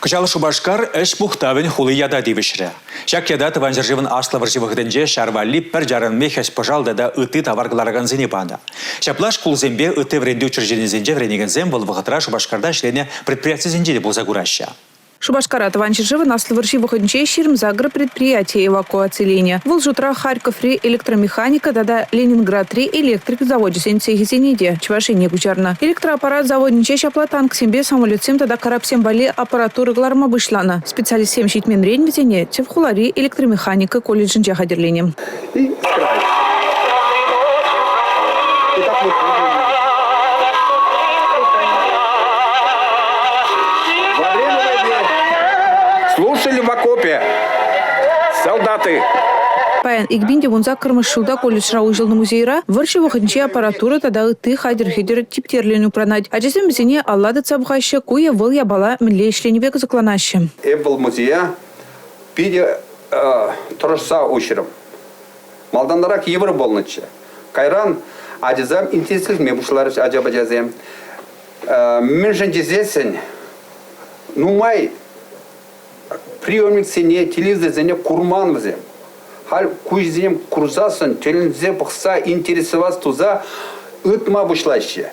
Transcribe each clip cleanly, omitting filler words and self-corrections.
Кӑҫал Шупашкар ӗҫ мухтавӗн хули ята тивӗҫрӗ. Ҫак ята Тӑван ҫӗршывӑн Аслӑ вӑрҫи вӑхӑтӗнче ҫар валли пӗр чарӑнми хӗҫ-пӑшал тата ытти тавар кӑларакансене панӑ. Ҫапла шкулсемпе ытти вӗрентӳ учрежденийӗсенче вӗренекенсем вӑл вӑхӑтра Шупашкарта ӗҫленӗ предприятисенче те пулса кураҫҫӗ. Шупашкара Тӑван ҫӗршывӑн Аслӑ вӑрҫи вӑхӑтӗнче 28 предприятие эвакуациленӗ. Вӑл шутра Харьковри электромеханика тата Ленинградри электрик завочӗсен цехӗсене те Чӑваш Ене куҫарнӑ. Электроаппарат заводӗнче ҫапла танксемпе самолетсем тата карапсем валли аппаратура кӑларма пуҫланӑ. Специалистсем ҫитменрен вӗсене тӗп хулари электромеханика колледжӗнче хатӗрленӗ. И край. Итак, мы Во время войны слушали в окопе солдаты. Паян 2018 ҫулта колледжра уҫӑлнӑ музейра вӑрҫӑ вӑхӑтӗнче аппаратура тата ытти хатӗр-хӗтӗр типтерлӗн упранать. Ачасем вӗсене алла тытса пӑхаҫҫӗ, ку е вӑл япала мӗнле ӗҫленипе кӑсӑкланаҫҫӗ. Эп вӑл музея питӗ тӑрӑшса уҫрӑм. Малтанрах йывӑр пулнӑччӗ. Кайран ачасем интересленме пуҫларӗҫ ача-пӑчасем. Мӗншӗн тесессӗн нумай приемниксене, телевизорсене курман вӗсем. Халь куҫсем курсассӑн тӗлӗнсе пӑхса, интересоваться туса ытма пуҫлаҫҫӗ.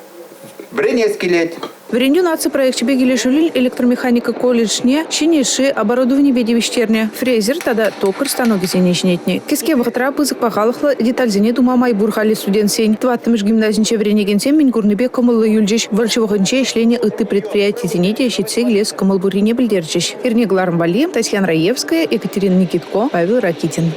Вӗренес килет. Вӗрентӳ наци проекчӗпе килӗшӳллӗн электромеханика колледжне ҫӗнӗ йышши оборудованипе тивӗҫтернӗ, фрезер тата токарь станокӗсене ҫӗнетнӗ. Кӗске вӑхӑтра пысӑк пахалӑхлӑ детальсене тума май пур халӗ студентсен. Тӑваттӑмӗш гимназинче вӗренекенсем мӗн курнипе кӑмӑллӑ юлчӗҫ. Вӑрҫӑ вӑхӑтӗнче ӗҫленӗ ытти предприятисене те ҫитсе килес кӑмӑл пуррине пӗлтерчӗҫ. Эрне кӑларӑм валли Татьяна Раевская, Екатерина Никитко, Павел Ракитин.